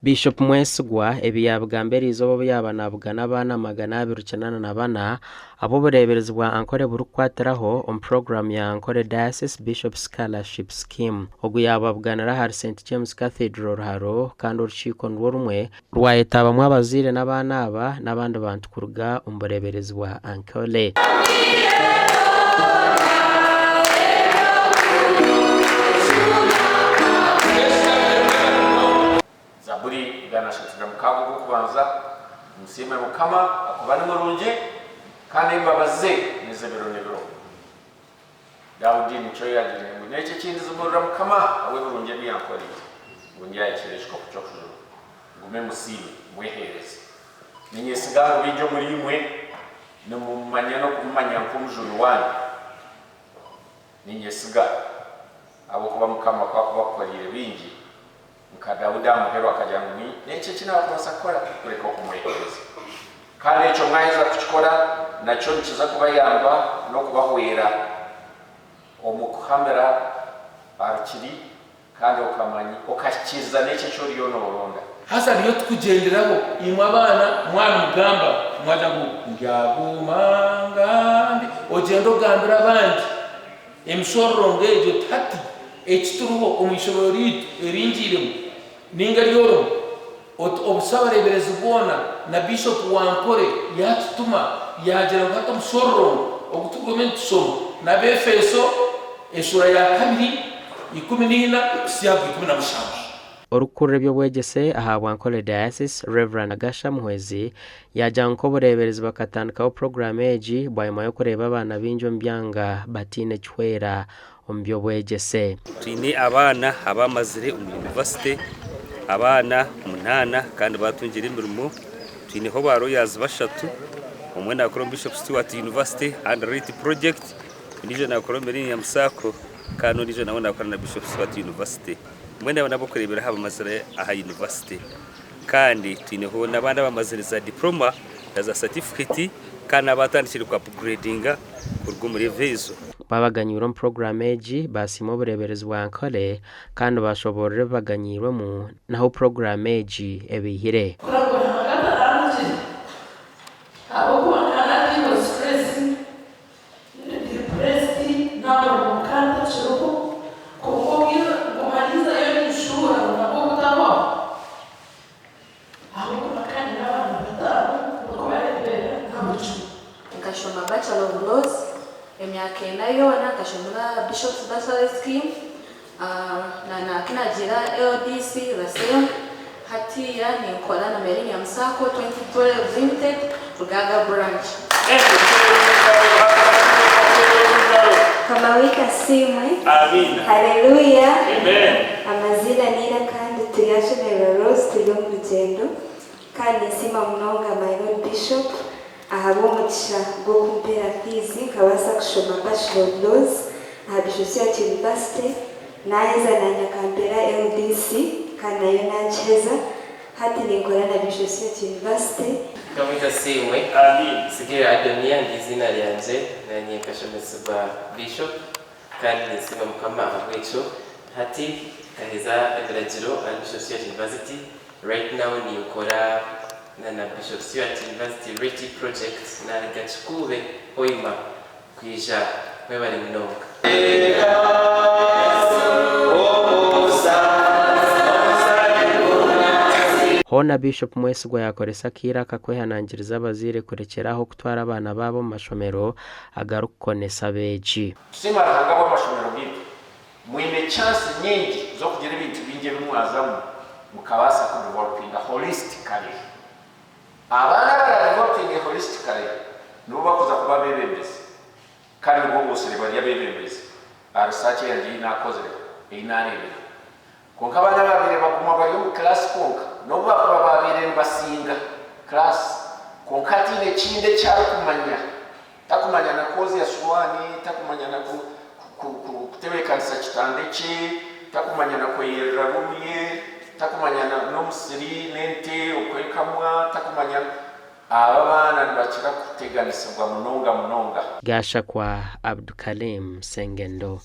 Bishop Mwesigwa ebi yaabigamba eriizooba obu yaaba naabugana abaana 284 abu obureeberezi bwa Ankole burikukwatiraho omu puroguraamu ya Ankole Diocese Bishop Scholarship Scheme. Ogu yaababuganira ahari Saint James Cathedral Ruharo kandi orukiiko nirwo rumwe rwayetabamu abazaire n'abaana aba n'abandi bantu kuruga omu bureeberezi bwa Ankole. Zaaburi 136 Ogw'okubanza, Musiime Mukama, ahakuba ni murungi, kandi embabazi ze n'ez'ebiro n'ebiro. Daudi nikyo yaagiriire ngu, N'enki eki ndizimurira Mukama ahabw'ebirungi ebi yankoreire? Ngu ndyayekyera ekikopo ky'okujunwa, ngume musiime, mweheereze. Niinyesiga ngu baingi omuriimwe nimumumanya n'okumumanya nk'Omujuni waanyu. Niinyesiga, ahabw'okuba Mukama ku akuba akukoreire bingi, Nka Daudi aha muheru akagira ngu, Ni n'enki eki naakubaasa kukora kureka okumweheereza? Kandi ekyo mwaheza kukikora, nakyo nikiza kubayamba n'okubahwera omu kuhamira aha rukiri kandi okamanya okahikiiriza n'ekyo eki oriyo nooronda. Haza niyo tukugyenderaho imwe abaana mwabimugamba mwagira ngu ndyaguma ngambe ogyende ogambire abandi emishororongo egyo oti hati Eki turiho omu ishomero ryaitu eri ngiiremu nainga eri orimu, oti obusa abareeberezi boona na Biishopu wa Nkore yaatutuma yaagira ngu hati omushororongo ogu turikugume nitushoma n'Abaefeso eshuura ya kabiri 14 kuhitsya aha gwa 17. Orikukurira eby'obwegyese ahabwa Nkore Diocese, Rev. Agasha Muhwezi yaagira ngu nk'obureeberezi bakatandikaho puroguraamu egi bwanyima y'okureeba abaana baingi omu byanga bataine kihwera omu by'obwegyese. Twine abaana abamazire omu yunivasite, abaana munaana kandi batungire emirimo. Twineho ba lawyers bashatu, omwe nakora omu Bishop Stuart University under REIT project, ondiijo nakora omu Millennium Sacco kandi ondiijo nawe nakora na Bishop Stuart University. Mbwenu abo n'abokureeberaho abamazire aha yunivasite. Kandi twineho n'abandi abamazire za diploma na za certificate kandi n'abatandikire ku upgradinga kuruga omu level ezo. Babaganyiirwe omu puroguraamu egi baasiima obureeberezi bwa Ankole kandi baashoboorora ebi baganyiirwemu n'ahu puroguraamu egi ebaihire. Kora ngu Ruhanga atarangire ahabw'okuba nkaba natairwe stress ndi depressed nabura omuka ntakiriho kwonka obwire nguma ninzayo ninshuura ngu nabwo butahwaho Ahabw'okuba nkaba nyine abaana bataano ndikubareeberera na buri kimwe. Nkashoma Bachelor of Laws emyaka ena yoona, nkashomera aha Bishop's Bursary Scheme na na kinagira LDC the same, hatiiya ninkora na Millennium Sacco 2012 Limited Rugaaga Branch. Mukama waitu asiimwe. Haleluya. Amaziina ni Iraka ndi Turyashemererwa Rose turi omu rugyendo kandi ninsiima munonga my Lord Bishop ahabw'omugisha gw'okumpeera fiizi nkabaasa kushoma Bachelor of Laws aha Bishop Stuart University naheza nanye akampeera LDC kandi nayo nagiheza hati ninkora na Bishop Stuart University. Mukama waitu asiimwe. Sigirira Adonia ndi eiziina ryangye nanye nkashomesibwa Bishop Kandi ninsiima Mukama ahabw'ekyo. Hati nkaheza ebiragiro ahari Bishop Stuart University. Right now ninkora na na Bishop Stuart University Reti Project naruga Kikuube, Hoima kwija. Mwebare munonga. Hoona Bishop Mwesigwa yaakoresa akaire aka kwehanangiriza abazaire kurekyera aho kutwara abaana baabo omu mashomero agarikukonesa abeegi. Tusiima Ruhanga ahabw'amashomero gaitu. Mwine chance nyingi z'okugira ebintu bingi ebi mwazamu mukabaasa ku developinga holistically. Abaana abara developinge holistically nibo bakuza kuba abeebembezi kandi nibo bosire bari abeebembezi aha research yangye ei naakozire, ei naareebire. Kwonka abaana abaabaire baguma bari omu class kwonka n'obu baakuba baabaire nibasinga class kwonka hataine ekindi eki arikumanya, Takumanya na kwozya suwaani, takumanya na kutebeekanisa kitanda ekye, takumanya na kweyerera ruumu ye, takumanya n'omusiri n'ente okwekamwa, takumanya. Abo abaana nibakira kuteganisibwa munonga munonga. Gashakwa Abdukalim Sengendo.